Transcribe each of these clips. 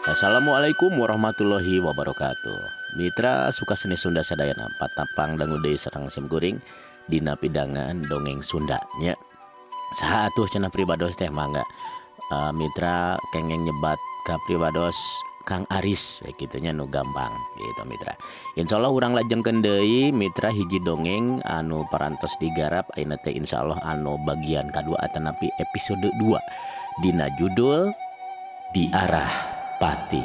Assalamualaikum warahmatullahi wabarakatuh. Mitra Sukaseni Sunda sadayana, patapang dangu deui sareng sim kuring dina pidangan dongeng Sunda nya. Saha atuh cenah pribados teh? Mangga mitra kengeng nyebat ka pribados Kang Aris we kitu nya, nu gampang gitu, mitra. Insyaallah urang lajengkeun deui, mitra, hiji dongeng anu parantos digarap ayeuna teh, insyaallah anu bagian kadua atanapi episode 2 dina judul Diarah Pati.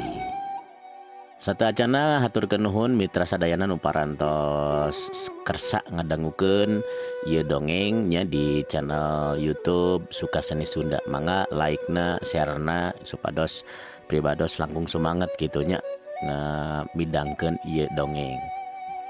Sateuacana haturkeun nuhun mitra sadayana nu parantos kersa ngadangukeun ieu dongeng nya di channel YouTube Sukaseni Sunda. Mangga like na, share na, supados pribados langkung semangat kitu nya ngamidangkeun ieu dongeng.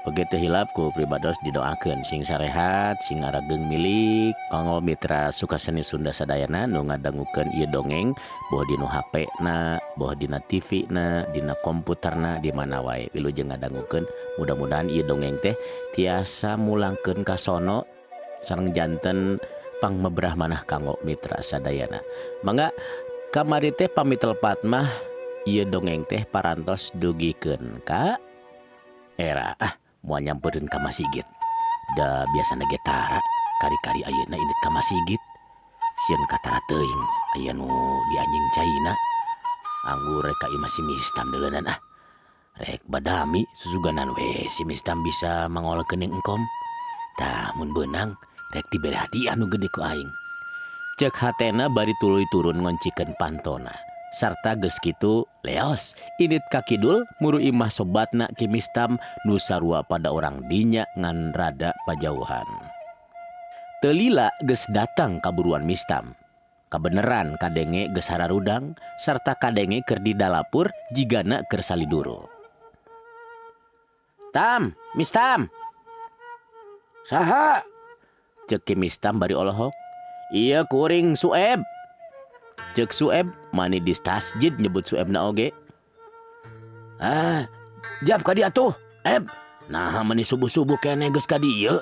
Oge teu hilap ku pribados didoakeun sing sarehat, sing arageng milik kanggo mitra Sukaseni Sunda sadayana nu ngadangukeun ieu dongeng, boh dina HP na, boh dina TV na, dina komputerna, di mana wae wilujeng ngadangukeun. Mudah-mudahan ieu dongeng teh tiasa mulangkeun kasono sareng janten pangmebrah manah kanggo mitra sadayana. Mangga, kamari teh pami teu lepat mah ieu dongeng teh parantos dugikeun ka era ah moal nyampereun ka masigit, da biasana ge tara kari-kari ayeuna indit ka masigit, sieun katara teuing aya nu dianjing caina. Anggur rek ka imah si Mistam deuleunan ah, rek badami, susuganan we si Mistam bisa mangolkeun jeung engkom. Tah, mun beunang rek dibere hadiah nu gede ku aing, cek hatena bari tuluy turun ngoncikeun pantona. Sarta geus kitu leos indit ka kidul muru imah sobatna Ki Mistam nu sarua pada orang dinya ngan rada pajauhan. Teu lila geus datang kaburuan Mistam. Kabeneran kadenge geus hararudang sarta kadenge keur di dalapur jigana keur saliduru. "Tam, Mistam." "Saha?" cek Ki Mistam bari olohok. "Ieu kuring, Sueb," cek Sueb, mani distasjid nyebut Suebna oge. "Ah, jap ka dieu atuh, Eb. Naha mani subuh-subuh keneh geus ka dieu?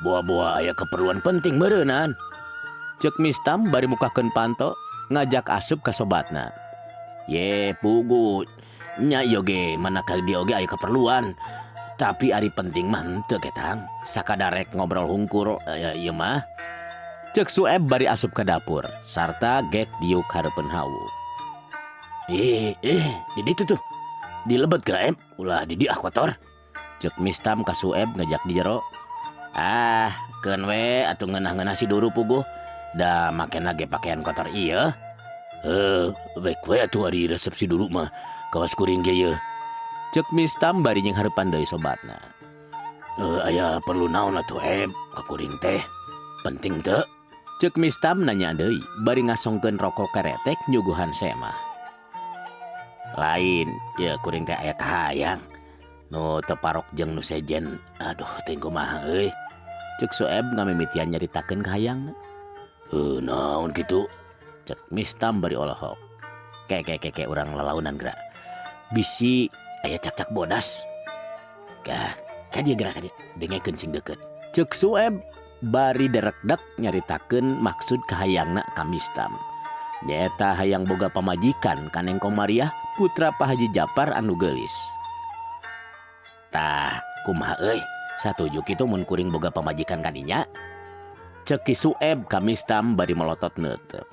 Boa-boa aya keperluan penting meureunan," cek Mistam bari mukakeun panto ngajak asup ka sobatna. "Ye, puguh nya ieu ge mana ka dieu oge aya keperluan. Tapi ari penting mah henteu ketang. Sakadar rek ngobrol hungkul ieu mah," cek Sueb bari asup ka dapur sarta gek diuk hareupeun hawu. "Eh, eh, di ditu tuh. Di lebet geura, Eb, ulah di dieu ah, kotor," cek Mistam ka Sueb ngajak di jero. "Ah, keun we atuh, ngeunah-ngeunah si Duru puguh. Da makena ge pakaian kotor ieu." "Heuh, baik we atuh ari resep si Duru mah. Kawas kuring ge yeuh," cek Mistam bari nyanghareupan deui sobatna. "Eh, aya perlu naon atuh, Eb, ka kuring teh? Penting teu?" cek Mistam nanya deui bari ngasongkeun rokok keretek nyuguhan semah. "Lain, ya kuring teh aya kahayang nu teu parok jeung nu sejen. Aduh, teuing kumaha euy," cek Sueb ngamimitian nyaritakeun kahayangna. "Heuh, naon kitu?" cek Mistam bari olohok. "Ke ke ke ke, urang lalaunan geura. Bisi aya cakcak bodas. Gah, ka dieu geura, ka dieu. Dengekeun sing deukeut," cek Sueb bari derekdek nyaritakeun maksud kahayangna ka Mistam. Nyaeta hayang boga pamajikan ka Neng Komariah, putra Pak Haji Japar anu geulis. "Tah, kumaha euy? Satuju kitu mun kuring boga pamajikan ka dinya?" cek Ki Sueb ka Mistam bari melotot neuteup.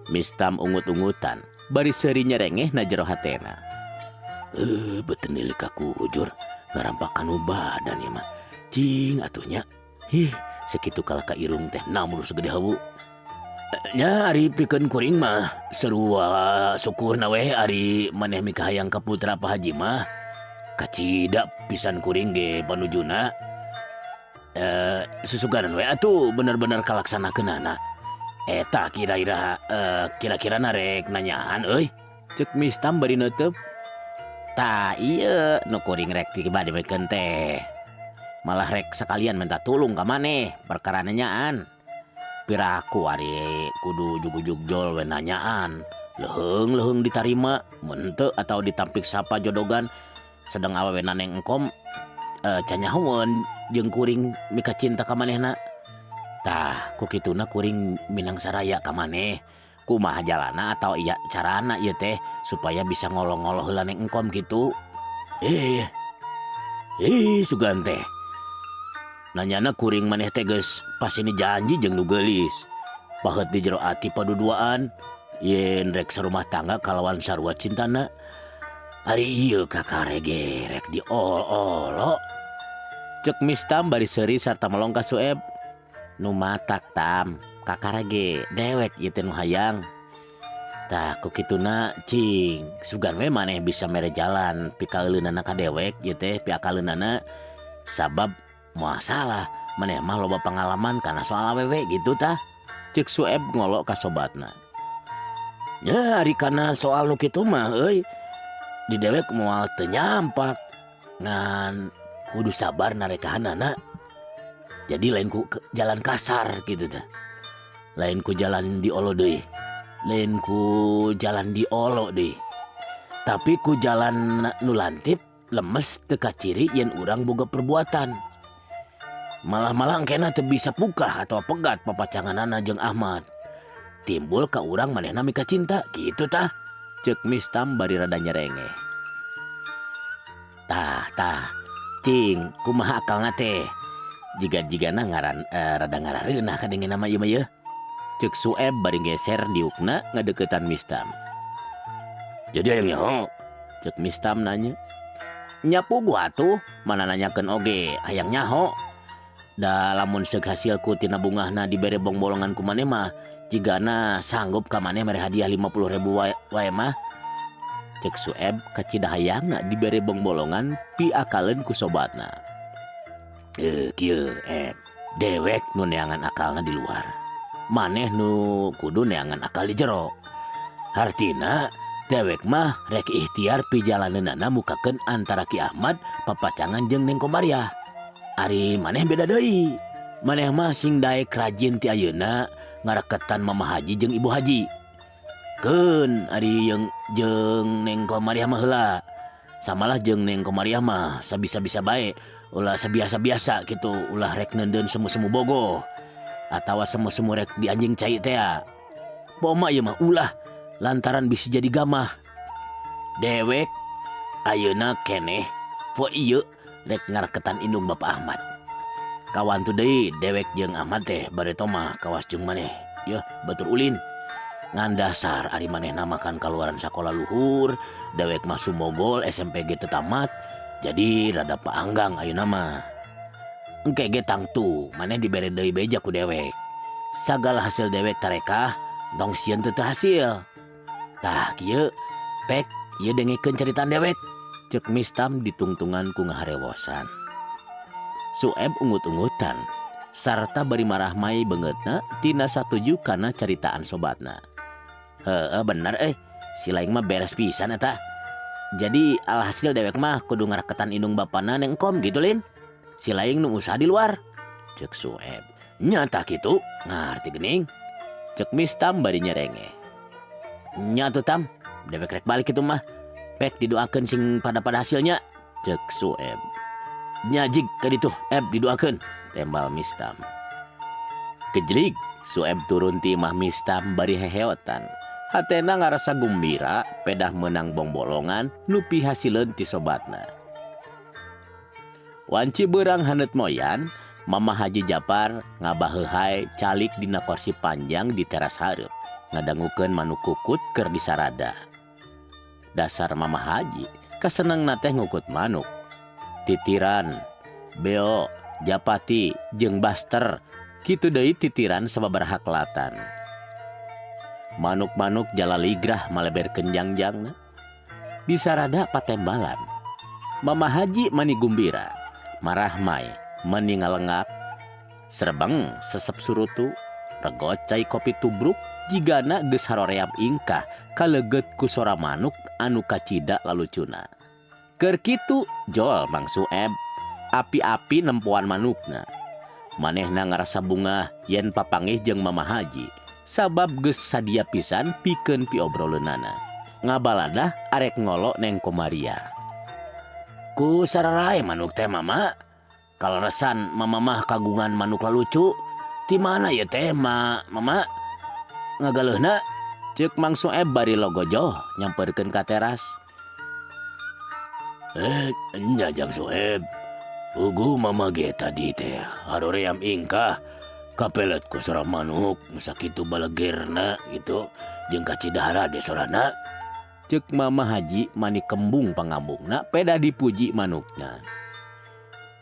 Mistam ungut-ungutan bari seuri nyerengeh na jero hatena. "Eh, beuteun nilik ka kujur ngarampak kanu badan ieu mah. Cing atuh nya. Ih, sakitu kalah ka irung teh namur sagede hawu. Nya ari pikeun kuring mah sarua syukurna we ari maneh mikahayang ka putra Pak Haji mah. Kacida pisan kuring ge panujuna. Eh, susuganan we atuh bener-bener kalaksanakeunana. Eta kira-kira kira-kira rek nanyaan euy," cek Mistam bari neuteup. "Tah, ieu nu kuring rek dibademekeun teh. Malah rek sekalian minta tulung ka maneh perkara nanyaan. Piraku ari kudu ujug-ujug jol we nanyaan. Leuheung-leuheung ditarima mun henteu atau ditampik sapa jodogan, sedang awewe Neng Engkom can nyahoeun jeung kuring mika cinta ka manehna. Tah, ku kituna kuring minang saraya ka maneh. Kumaha jalana atau iya carana ieu teh supaya bisa ngolo-ngolo heula Neng Engkom kitu? Eh. Ih, sugan teh. Nanyana kuring maneh teh geus pasini janji jeung nu geulis. Paheut di jero ati paduduaan yen rek sarumah tangga kalawan sarua cintana. Ari ieu kakare ge rek diolo-olo. Cek Mistam bari seuri sarta melong ka Sueb. Nu matak Tam, kakara ge dewek ieu teh nu hayang. Tah ku kituna cing, sugan we maneh bisa mere jalan pikaeuleunana ka dewek ieu teh piakaleunana sabab moal salah maneh mah loba pangalaman kana soal awewe gitu tah. Cek Sueb ngolo ka sobatna. Nya ari kana soal nu kitu mah euy, di dewek moal teu nyampak ngan kudu sabar narekahanana. Jadi lain ku jalan kasar gitu tah. Lain ku jalan diolo deui. Lain ku jalan diolo deui. Tapi ku jalan nu lantip lemes teu kaciri yen urang boga perbuatan. Malah-malah engkena teu bisa pukah atau pegat papacanganana jeung Ahmad. Timbul ka urang manehna mika cinta gitu tah. Cek Mistam bari rada nyerengeh. Tah tah cing kumaha akalna teh. Jiga-jigana ngaran rada ngarareunah kadengena mah ieu mah yeuh. Cek Sueb bari geser diukna ngadeukeutan Mistam. Jadi hayang nyaho? Cek Mistam nanya. Nya puguh atuh, mana nanyakeun oge hayang nyaho. Da lamun seuk hasil ku tina bungahna dibere bongbolongan ku maneh mah jigana sanggup ka maneh mere hadiah 50.000 wae mah. Cek Sueb kacida hayangna dibere bongbolongan piakaleun ku sobatna. Kieu dewek nu neangan akalna di luar. Maneh nu kudu neangan akal di jero. Hartina dewek mah rek ikhtiar pijalaneunana mukakeun antara Ki Ahmad papacangan jeung Neng Komariah. Ari maneh beda deui. Maneh mah sing daek rajin ti ayeuna ngareketan Mama Haji jeung Ibu Haji. Keun ari jeung Neng Komariah mah heula. Samalah jeung Neng Komariah mah sabisa-bisa bae, ulah sabiasa-biasa kitu, ulah rek neundeun semu-semu bogoh atawa semu-semu rek di anjing cai tea. Poma ieu mah ulah lantaran bisi jadi gamah. Dewek ayeuna keneh poe ieu rek ngareketan indung Bapak Ahmad. Kawantu deui dewek jeung Ahmad teh bareto mah kawas jeung maneh yeuh batur ulin. Ngan dasar ari manehna makan kaluaran sakola luhur, dewek mah sumogol SMP ge teu tamat, jadi rada paanggang ayeuna mah. Engke ge tangtu maneh dibere deui beja ku dewek. Sagala hasil dewek tarekah tong sieun teu hasil. Tah kieu pek ieu dengekeun caritaan dewek. Cek Mistam ditungtungan ku ngaharewosan. Sueb ungut-ungutan sarta bari marahmai beungeutna tina satuju kana caritaan sobatna. Heeh bener si laing mah beres pisan eta. Jadi alhasil dewek mah kudu ngareketan indung bapana Neng Kom gitu lin. Si laing nu usaha di luar. Cek Sueb. Nya tah kitu ngarti geuning. Cek Mistam bari nyerenge. Nya tuh Tam, dewek rek balik kitu mah. Pek didoakeun sing pada-pada hasilnya. Cek Sueb. Nya jig ka ditu, Eb didoakeun. Tembal Mistam. Kejlig, Sueb turun ti imah Mistam bari heheotan. Hatena ngarasa gumbira, pedah menang bongbolongan, nu pihasileun ti sobatna. Wanci beurang haneut moyan, Mama Haji Japar ngabaheuhai calik dina korsi panjang di teras hareup, ngadangukeun manuk kukut keur disarada. Dasar Mama Haji kasenengna teh ngukut manuk. Titiran, beo, japati, jeung baster, kitu deui titiran sababaraha kelatan. Manuk-manuk jalaligrah maleberkeun jangjangna. Disarada patembalan. Mama Haji mani gumbira, marahmai mani ngalengak, serbeng sesep surutu, regot cai kopi tubruk, jigana geus haroream ingkah kaleget ku sora manuk anu kacida lalucuna. Keur kitu jol Mang Sueb, api-api nempoan manukna. Manehna ngarasa bungah yen papanggih jeung Mama Haji, sabab geus sadia pisan pikeun piobroleunana. Ngabaladah arek ngolo Neng Komaria. Ku sararae manuk teh Mama. Kaleresan Mama mah kagungan manuk lalucu. Ti mana ieu teh Mama? Ngagaleuhna? Ceuk Mang Sueb bari logojoh nyamperkeun ka teras. Eh, nya Jang Sueb. Puguh mama ge tadi teh haroream ingkah kapelet ku sora manuk nu sakitu balegerna gitu jeung kacida harade sorana. Ceuk Mama Haji mani kembung pangambungna peda dipuji manukna.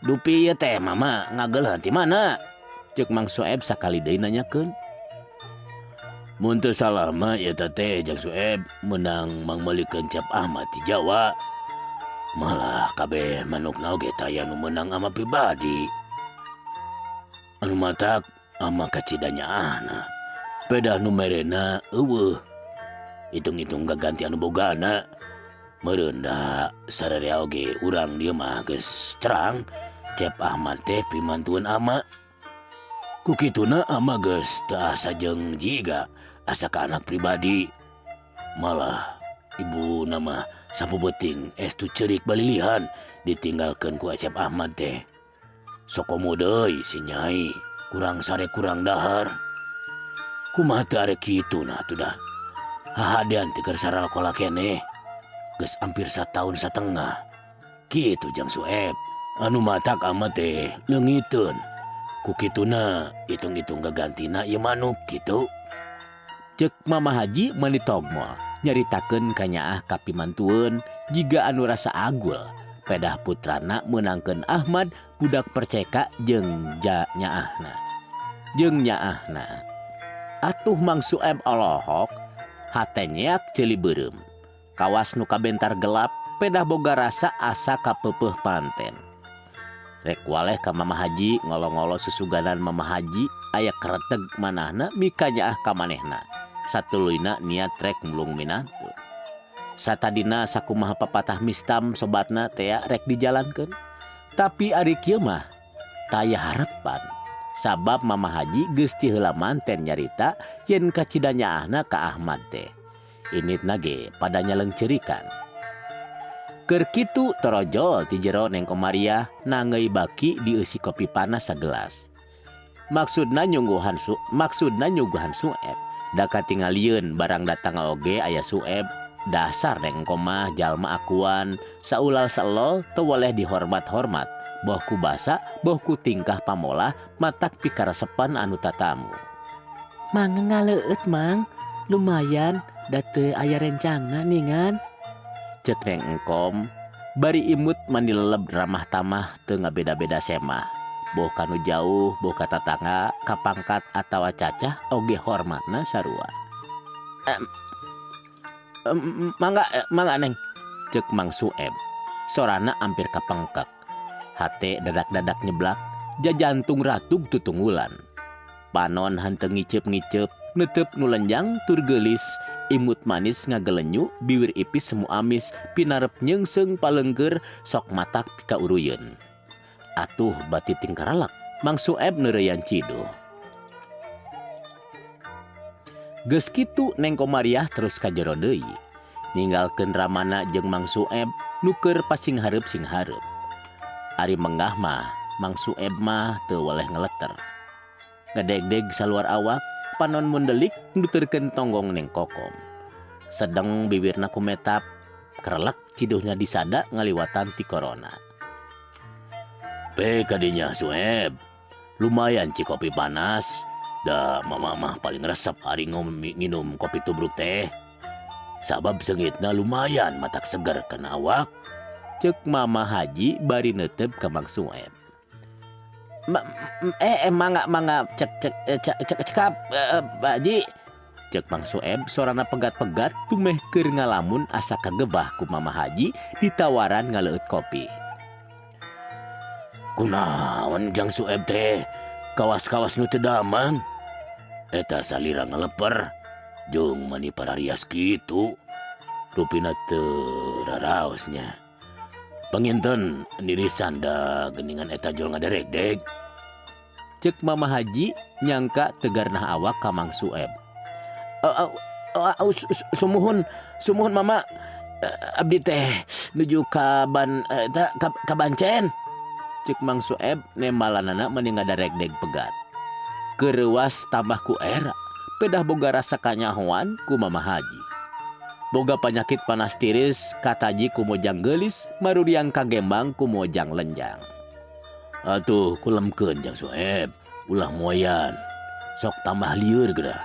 Dupi ieu teh mama ngageuleuhan ti mana? Ceuk Mang Sueb sakali deui nanyakeun. Mun teu salah mah eta teh Jang Sueb meunang mangmeulikeun Cep Ahmad ti Jawa. Malah kabeh manukna oge taya nu meunang ama pribadi. Anu matak ama kacida nyaahna. Pedah nu merena eueuh. Itung-itung gaganti anu bogana. Meureun da sararea oge urang dieu mah geus terang Cep Ahmad teh pimantueun ama. Ku kituna ama geus teu asa jeung jiga asa ka anak pribadi. Malah ibuna mah sapeupeting estu ceurik balilihan ditinggalkeun ku Acep Ahmad teh. Sok komo deui si Nyai kurang sare kurang dahar. Kumaha teu arek kitu nah atuh dah. Hahadean teh keur saralokola keneh. Geus ampir sataun satengah. Kitu Jang Sueb. Anu matak ama teh leungiteun. Ku kituna itung-itung gagantina ieu manuk kitu. Ceuk Mama Haji mani togmol nyaritakeun ka nyaah ka pimantueun jiga anu rasa agul. Pedah putrana meunangkeun Ahmad budak perceka jeung ja nyaahna. Jeung nyaahna. Atuh Mang Sueb olohok hate nyeak ceuli beureum. Kawas nu kabentar gelap pedah boga rasa asa kapeupeuh panten. Rek waleh ka Mama Haji ngolo-ngolo susuganan Mama Haji aya kereteg manahna mika nyaah ka manehna. Satuluyna niat rek mulung minantu. Satadina sakumaha papatah mistam sobatna tea rek dijalankeun. Tapi ari kieu mah taya harepan. Sabab Mama Haji geus ti heula manten nyarita yen kacida nyaahna ka Ahmad teh. Initna ge pada nyaleungceurikan. Keur kitu torojol ti jero Neng Komariah nangeui baki dieusi kopi panas sagelas. Maksudna nyungguhan su maksudna nyuguhan Sueb. Da katingalieun barang datang oge aya Sueb. Dasar Neng Komah jalma akuan saulal saelol teu weleh dihormat-hormat. Boh ku basa, boh ku tingkah pamolah, matak pikaresepan anu tatamu. Mangga ngaleueut Mang, lumayan da teu aya rencangna ningan. Ceuk Neng Engkom, bari imut mani leleb ramah tamah teu ngabeda-beda semah. Boh kanu jauh, boh ka tatangga, ka pangkat atawa cacah oge hormatna sarua. Mangga, mangga Neng, ceuk Mang Sueb. Sorana ampir kapengkek. Hate dadak-dadak nyeblak, jajantung ratug tutunggulan. Panon henteu ngiceup-ngiceup, netep nu lenjang tur geulis, imut manis ngagelenyu, biwir ipis semu amis, pinarep nyeungseung palengkeur sok matak pikauruyeun. Atuh bati tingkaralak, Mang Sueb neureuyan ciduh. Geus kitu Neng Komariah terus ka jero deui. Ninggalkeun ramana jeung Mang Sueb nu keur pasinghareup singhareup. Ari mengah mah, Mang Sueb mah teu weleh ngeleter. Ngedegdeg saluar awak, panon mundelik nuturkeun tonggong Neng Kokom. Sedeng bibirna kumetap, kerelek ciduhna disada ngaliwatan ti korona. Pe kadinya Sueb, lumayan ci kopi panas. Da mama mah paling resep ari nginum kopi tubruk teh. Sabab seungitna lumayan matak seger kana awak. Ceuk Mama Haji bari neuteup ka Mang Sueb. Mangga mangga cek cek cek cek cekap Pak Haji. Ceuk Mang Sueb sorana pegat-pegat tumeh keur ngalamun asa kagebah ku Mama Haji ditawaran ngaleueut kopi. Kunaon Jang Sueb teh kawas-kawas nu teu damang. Eta salira ngaleper jeung mani pararias kitu. Rupina teu raraosnya. Panginten nirisan da geuningan eta jol ngaderegdeg. Ceuk Mama Haji nyangka tegarnah awak ka Mang Sueb. Sumuhun, sumuhun Mama. Abdi teh nuju ka ban eta ka Bancen. Ceuk Mang Sueb nembalanana mani ngadaregdeg pegat. Kereuas tambah ku era. Pedah boga rasa kanyahoan ku Mama Haji. Boga panyakit panas tiris kataji ku Mojang geulis maruriang ka gembang ku Mojang lenjang. Atuh kulemkeun Jang Sueb, ulah moyan. Sok tambah lieur geura.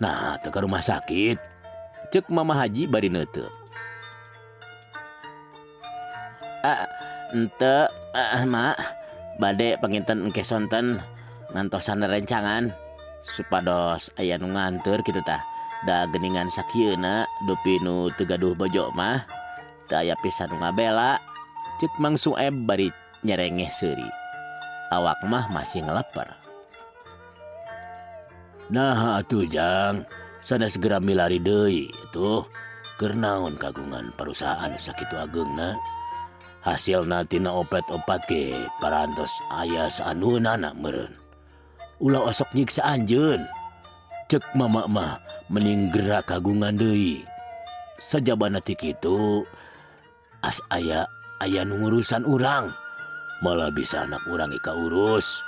Nah, teu ka rumah sakit. Ceuk Mama Haji bari neuteup. Ah, henteu, ah, Mak. Bade panginten engke sonten ngantosan rencangan supados aya nu nganteur kitu tah. Da geuningan sakieuna dupi nu teu gaduh bojo mah teu aya pisan nu ngabela. Ceuk Mang Sueb bari nyerengeh seuri. Awak mah masih ngeleper. Naha atuh Jang, sanes segera milari deui atuh. Keur naon kagungan parusahaan sakitu ageungna? Hasilna tina oplet opat ge parantos aya saanueunana meureun. Ulah osok nyiksa anjeun. Cek mama mah mending gera kagungan deui. Sajabana ti kitu as aya aya nu ngurusan urang. Malah bisa anak urang ge kaurus.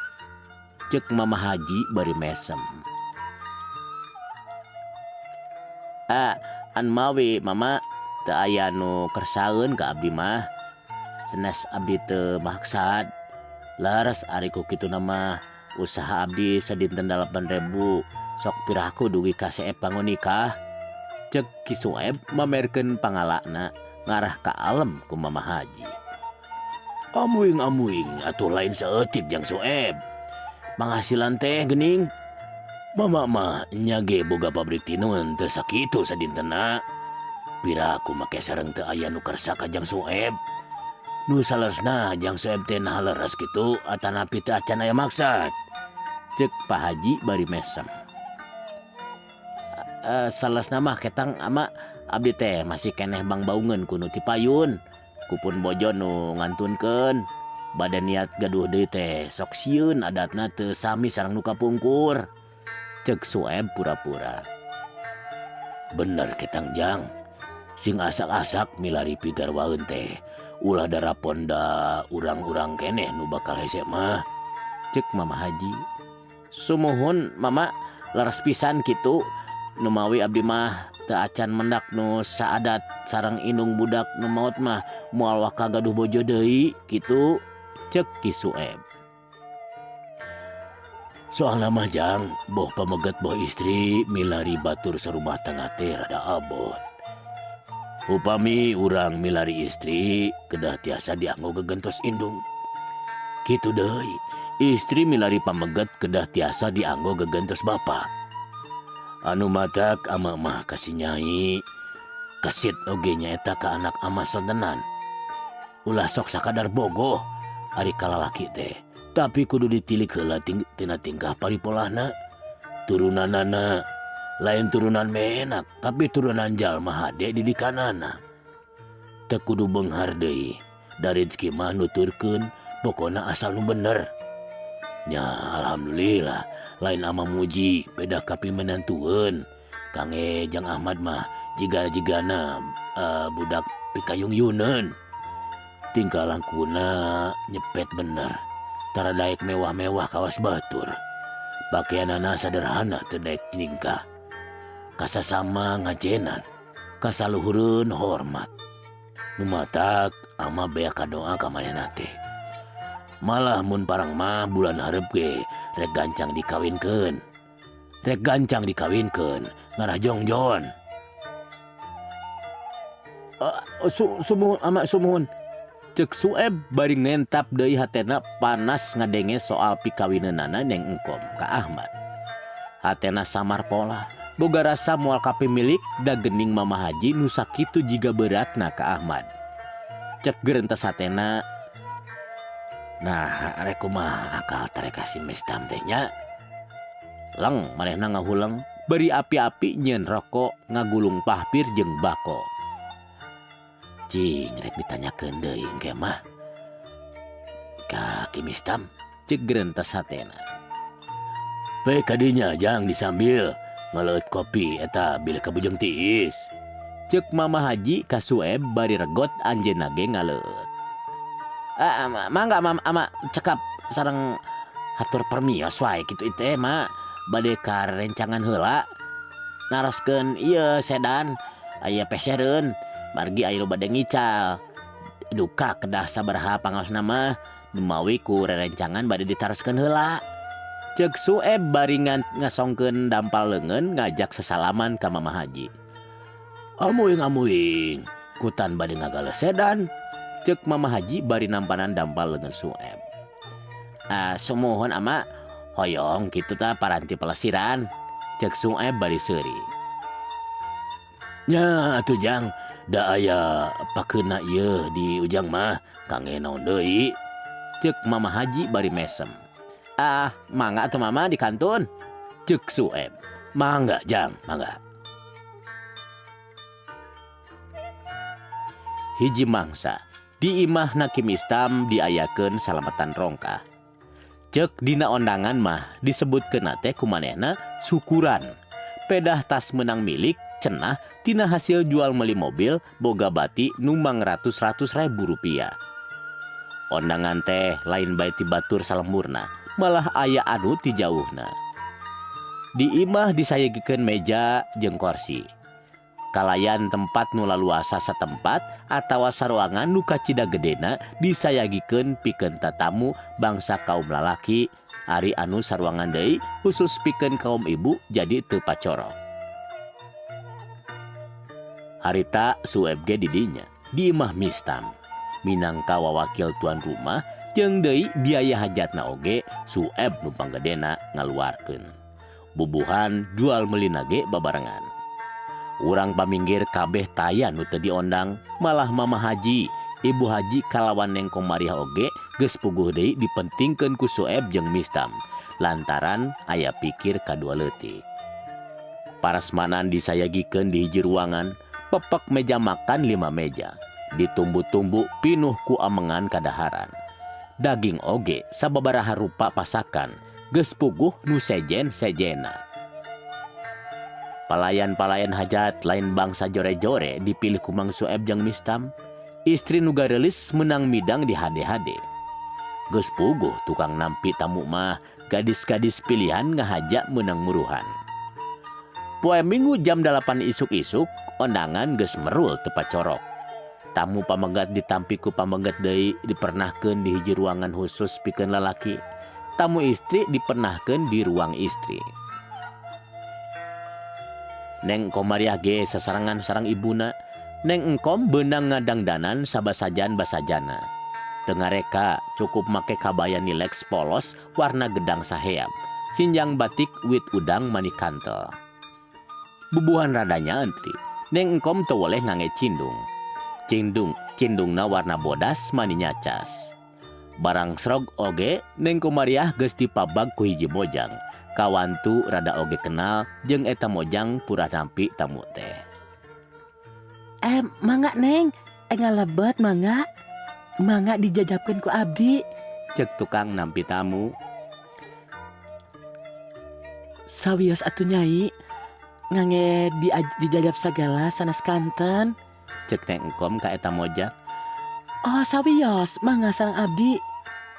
Cek Mama Haji bari mesem. Ah, an mawi mama teu aya nu kersaeun ka abdi mah. Sanes abdi teu maksad. Leres ari ku kituna mah usaha abdi sadinten 8.000 sok piraku dugi ka seep kanggo nikah. Cek Ki Sueb mamerkeun pangalana ngarah ka alem ku Mama Haji. Amuing-amuing atuh lain saeutik Jang Sueb. Panghasilan teh geuning. Mama mah nya ge boga pabrik tinun teu sakitu sadintena. Piraku make sareng teu aya nu kersa ka Jang Sueb. Nu saleresna Jang Sueb teh naha leres kitu atanapi teu acan aya maksad. Cek Pak Haji bari mesem. Saleresna mah ketang ama abdi teh masih keneh bangbaungeun ku nu ti payun. Kupun bojo nu ngantunkeun. Bade niat gaduh deui teh sok sieun adatna teu sami sareng nu kapungkur. Cek Sueb pura-pura. Bener ketang Jang. Sing asak-asak milari pigarwaeun teh. Ulah darapon da urang-urang keneh nu bakal hese mah. Cek Mama Haji. Sumuhun Mama leres pisan kitu. Numawi abdi mah teu acan mendak nu saadat sareng indung budak nu maot mah moal waka gaduh bojo deui kitu. Cek Ki Sueb. Soalna mah Jang, boh pameget boh istri milari batur sarumah tangga teh rada abot. Upami urang milari istri kedah tiasa dianggo gegentos indung. Kitu deui, istri milari pameget kedah tiasa dianggo gegentos bapa. Anu matak ama mah kasih nyai, kesit oge nyaeta ka anak ama sontenan. Ulah sok sakadar bogoh ari kalalaki teh, tapi kudu ditilik heula tina tingkah paripolahna. Turunanana lain turunan menak, tapi turunan jalma hade didikanana. Teu kudu beunghar deui, da rezeki mah nuturkeun pokona asal nu bener. Nya alhamdulillah lain ama muji beda kapi menantueun. Kange Jang Ahmad mah jiga-jigana budak pikayung-yuneun. Tingkah langkuna nyepet bener. Tara daek mewah-mewah kawas batur. Pakaianana sederhana teu daek ningkah. Kasasama ngajenan, kasaluhureun hormat. Nu matak ama bea kadoa ka manehna teh. Malah mun parang mah bulan hareup ge rek gancang dikawinkeun. Rek gancang dikawinkeun ngarah jongjon. Sumuhun ama sumuhun. Cek Sueb bari ngentap deui hatena panas ngadenge soal pikawineunana Neng Engkom ka Ahmad. Hatena samar pola, boga rasa moal kapimilik da geuning Mama Haji nu sakitu jiga beratna ka Ahmad. Cek gerentes hatena, nah rek kumaha akal tareka si Mistam teh nya. Leng manehna ngahuleng bari api-api nyieun rokok ngagulung pahpir jeung bako. Cing rek ditanyakeun deui engke mah ka Ki Mistam, cek gerentes hatena. Pe kadinya Jang disambil ngaleut kopi eta bilih kabujeng tiis. Cek Mama Haji ka Sueb bari regot anjeunna ge ngaleut. Mangga ama cekap sareng hatur permios wae kitu teh ma. Bade ka rerencangan heula naroskeun ieu sedan aya pesereun margi aya nu bade ngical. Duka kedah sabaraha pangaosna mah numawi ku rerencangan bade ditaroskeun heula. Ceuk Sueb bari ngasongkeun dampal leungeun ngajak sasalaman ka Mama Haji. Amuing amuing kutan bade ngagaleuh sedan. Ceuk Mama Haji bari nampanan dampal leungeun Sueb. Ah, sumuhun ama hoyong kitu tah paranti pelesiran. Ceuk Sueb bari seuri. Nya atuh Jang, da aya pakeuna ieu di Ujang mah kangge naon deui. Ceuk Mama Haji bari mesem. Ah, mangga atuh Mama di kantun. Ceuk Sueb. Mangga Jang, mangga. Hiji mangsa di imah Ki Mistam diayakeun salamatan rongkah. Ceuk dina ondangan mah disebutkeunna teh ku manehna syukuran. Pedah tas menang milik cenah tina hasil jual meuli mobil boga bati numbang ratus-ratus ribu rupiah. Ondangan teh lain bae ti batur salemburna, malah aya anu ti jauhna. Di imah disayagikeun meja jeung korsi. Kalayan tempat nu laluasa satempat atawa saruangan nu kacida gedena disayagikeun pikeun tatamu bangsa kaum lalaki, ari anu saruangan deui khusus pikeun kaum ibu jadi teu pacorok. Harita Sueb ge di dinya, di imah Mistam. Minangka wawakil tuan rumah jeung deui biaya hajatna oge Sueb nu panggedena ngaluarkeun. Bubuhan jual meulina ge babarengan. Urang paminggir kabeh taya nu teu diondang, malah Mama Haji, Ibu Haji kalawan Neng Komariah oge geus puguh deui dipentingkeun ku Sueb jeung Mistam lantaran aya pikir kadua leutik. Parasmanan disayagikeun di hiji ruangan, pepek meja makan 5 meja, ditumbu-tumbu pinuh ku amengan kadaharan. Daging oge sababaraha rupa pasakan, geus puguh nu sejen-sejena. Palayan-palayan hajat lain bangsa jore-jore dipilih ku Mang Sueb jeung Mistam. Istri nu gareulis menang midang di hade-hade. Geus puguh tukang nampi tamu mah gadis-gadis pilihan ngahaja menang muruhan. Poe Minggu jam 8 isuk-isuk ondangan geus merul teu pacorok. Tamu pamegat ditampi ku pamegat deui dipernahkeun di hiji ruangan khusus pikeun lalaki. Tamu istri dipernahkeun di ruang istri. Neng Komariah ge sasarengan sareng ibuna. Neng Engkom beunang ngadangdanan sabasajan basajana. Teu ngareka cukup make kabaya nilex polos warna gedang saheab. Sinjang batik wit udang mani kantel. Bubuhan radanya entri. Neng Engkom teu woleh ngange cindung. Cindungna warna bodas mani nyacas. Barang srog oge Neng Komariah geus dipabag ku hiji mojang. Kawantu rada oge kenal jeung eta mojang purah nampi tamu teh. Mangga Neng, ngalebet mangga. Mangga dijajabkeun ku abdi. Ceuk tukang nampi tamu. Sawios atuh Nyai, ngange dijajab sagala sanes kanten. Ceuk Neng Engkom ka eta mojang. Oh sawios, mangga sareng abdi.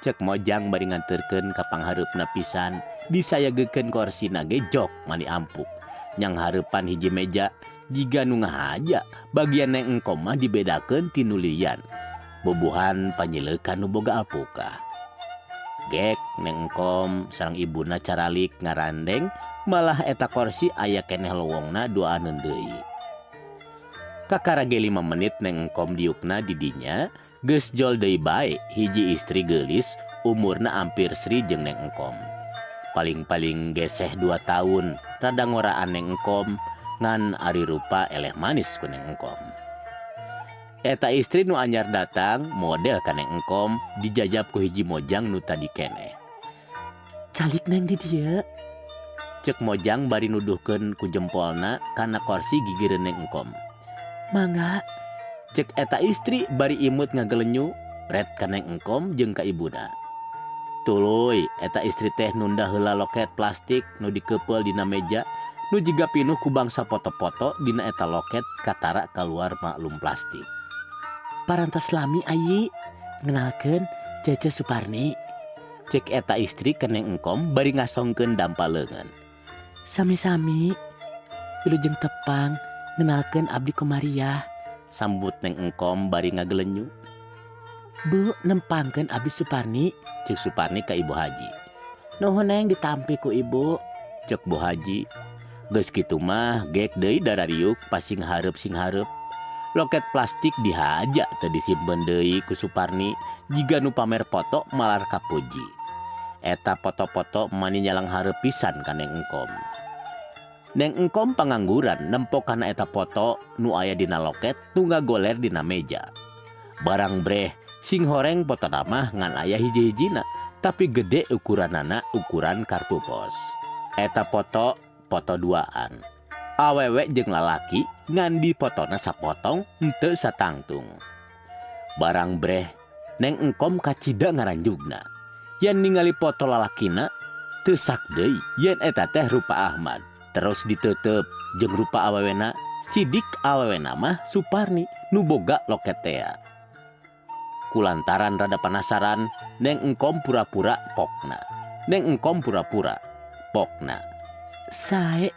Ceuk mojang bari nganterkeun ka panghareupna pisan. Disayagekeun korsina ge jok mani ampuk. Nyang hareupan hiji meja jiga nu ngahaja bagian Neng Engkom mah dibedakeun ti nu lian. Bubuhan panyileukan nu boga alpukah. Gek Neng Engkom sareng ibuna caralik ngarandeng malah eta korsi aya keneh lowongna duaaneun deui. Kakara ge 5 menit Neng Engkom diukna di dinya geus jol deui bae hiji istri geulis umurna hampir Sri jeung Neng Engkom. Paling-paling geseh 2 tahun rada ngoraan Neng Engkom ngan ari rupa eleh manis ku Neng Engkom. Eta istri nu anyar datang model ka Neng Engkom dijajab ku hiji mojang nu tadi keneh. Calik Neng di dieu. Ceuk mojang bari nuduhkeun ku jempolna kana korsi gigireun Neng Engkom. Mangga. Ceuk eta istri bari imut ngagelenyu ret ka Neng Engkom jeung ka ibuna. Tuluy eta istri teh nunda heula loket plastik nu dikeupel dina meja nu jiga pinuh ku bangsa foto-foto dina eta loket katara kaluar maklum plastik. Parantos lami ayi ngenalkeun Cece Suparni. Cek eta istri ke Neng Engkom bari ngasongkeun dampa leungeun. Sami-sami. Wilujeng tepang, ngenalkeun abdi Komariah. Sambut Neng Engkom bari ngagelenyu. Bu, nempangkeun abdi Suparni. Cek Suparni ka Ibu Haji. Nuhun Neng ditampi ku ibu. Cek Bu Haji. Geus kitu mah gek deui darariuk pasing hareup sing hareup. Loket plastik dihaja teu disimpen deui ku Suparni jiga nu pamer foto malar kapuji. Eta foto-foto mani nyalang hareup pisan ka Neng Engkom. Neng Engkom pangangguran nempo kana eta foto nu aya dina loket nu ngagoler dina meja. Barang breh sing horeng fotona mah ngan aya hiji-hijina tapi gede ukuranana ukuran kartu pos. Eta foto foto duaan. Awewe jeung lalaki ngan dipotona sapotong henteu satangtung. Barang breh Neng Engkom kacida ngaranjugna. Yen ningali foto lalakina teu sak deui yen eta teh rupa Ahmad. Terus diteuteup jeung rupa awewena sidik awewena mah Suparni nu boga loket tea. Kulantaran rada penasaran Neng Engkom pura-pura pokna. Neng Engkom pura-pura pokna. Sae,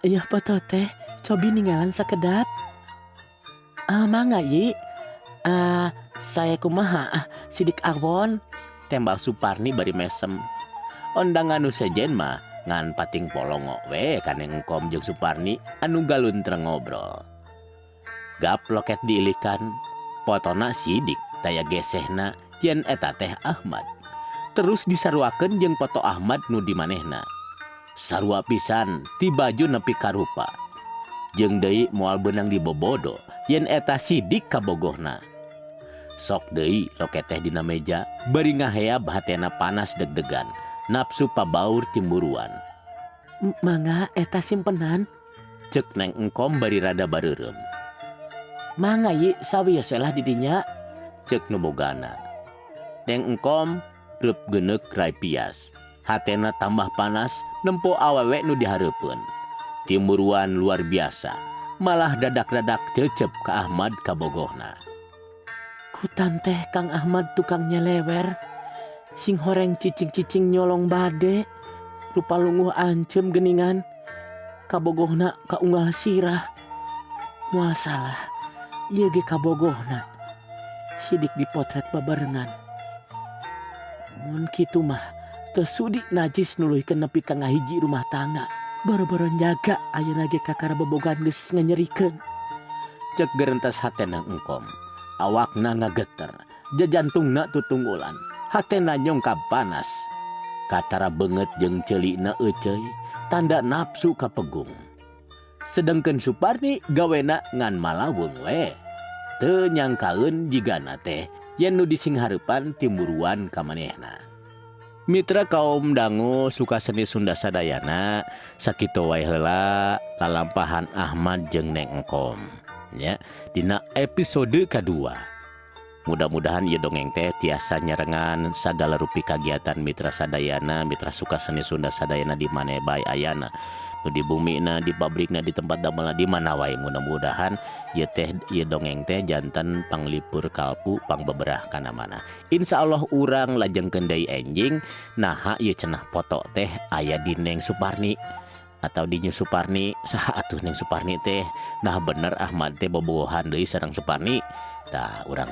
ieu foto teh cobi ninggalan sakedap. Ah, mangga yi. Ah, saya kumaha ah, sidik awon. Tembal Suparni bari mesem. Ondangan nu sejen mah ngan pating polongo we ka Neng Engkom jeung Suparni anu galuntreng ngobrol. Gap loket diilikan, fotona sidik taya gesehna yen eta teh Ahmad. Terus disaruakeun jeung foto Ahmad nu di manehna. Sarua pisan ti baju nepi ka rupa. Jeung deui moal beunang dibobodo yen eta sidik kabogohna. Sok deui loket teh dina meja bari ngaheab hatena panas deg-degan. Nafsu pabaur timburuan. Mangga eta simpenan. Cek Neng Engkom bari rada bareureum. Mangga yi sawios we lah di dinya. Cek nu bogana. Neng Engkom reup geuneuk rai pias. Hatena tambah panas nempo awewe nu dihareupeun. Timburuan luar biasa. Malah dadak-dadak cecep ka Ahmad kabogohna. Kutan teh Kang Ahmad tukang nyelewer. Sing horeng cicing-cicing nyolong bade. Rupa lunguh ancem geningan. Kabogohna kaunggal sirah. Moal salah. Ieu ge kabogohna. Sidik dipotret babarengan. Mun kitu mah teu sudi najis nuluykeun nepi ka ngahiji rumah tangga. Boro-boro njaga ayeuna ge kakara bobogan geus nganyerikeun. Cek gerentas hatena Engkom. Awakna ngageter, jajantungna tutunggulan. Hatena nyongkab panas. Katara beungeut jeung ceulina euceuy, tanda nafsu kapegung. Sedengkeun Suparni gawena ngan malawung we. Teu nyangkaeun jigana teh yen nu disinghareupan timburuan ka manehna. Mitra kaum dangu suka seni Sunda sadayana sakitu wae heula lalampahan Ahmad jeung Neng Engkom nya dina episode kadua. Mudah-mudahan ieu dongeng teh tiasa nyarengan sagala rupi kagiatan mitra sadayana, mitra suka seni Sunda sadayana di mana bae ayana. Nu di bumina, di pabrikna, di tempat damelna, di mana wae. Mudah-mudahan ieu teh ieu dongeng teh janten panglipur kalpu pangbeberah kana mana. Insya Allah urang lajengkeun deui enjing naha ieu cenah foto teh aya di Neng Suparni atau di Nyu Suparni. Saha atuh Neng Suparni teh? Nah bener Ahmad teh bobogohan deui sareng Suparni. Tah urang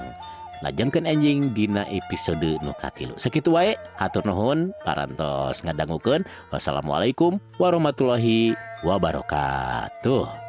lajengkeun enjing dina episode nu katilu. Sakitu wae, hatur nuhun parantos ngadangukeun. Wassalamualaikum warahmatullahi wabarakatuh.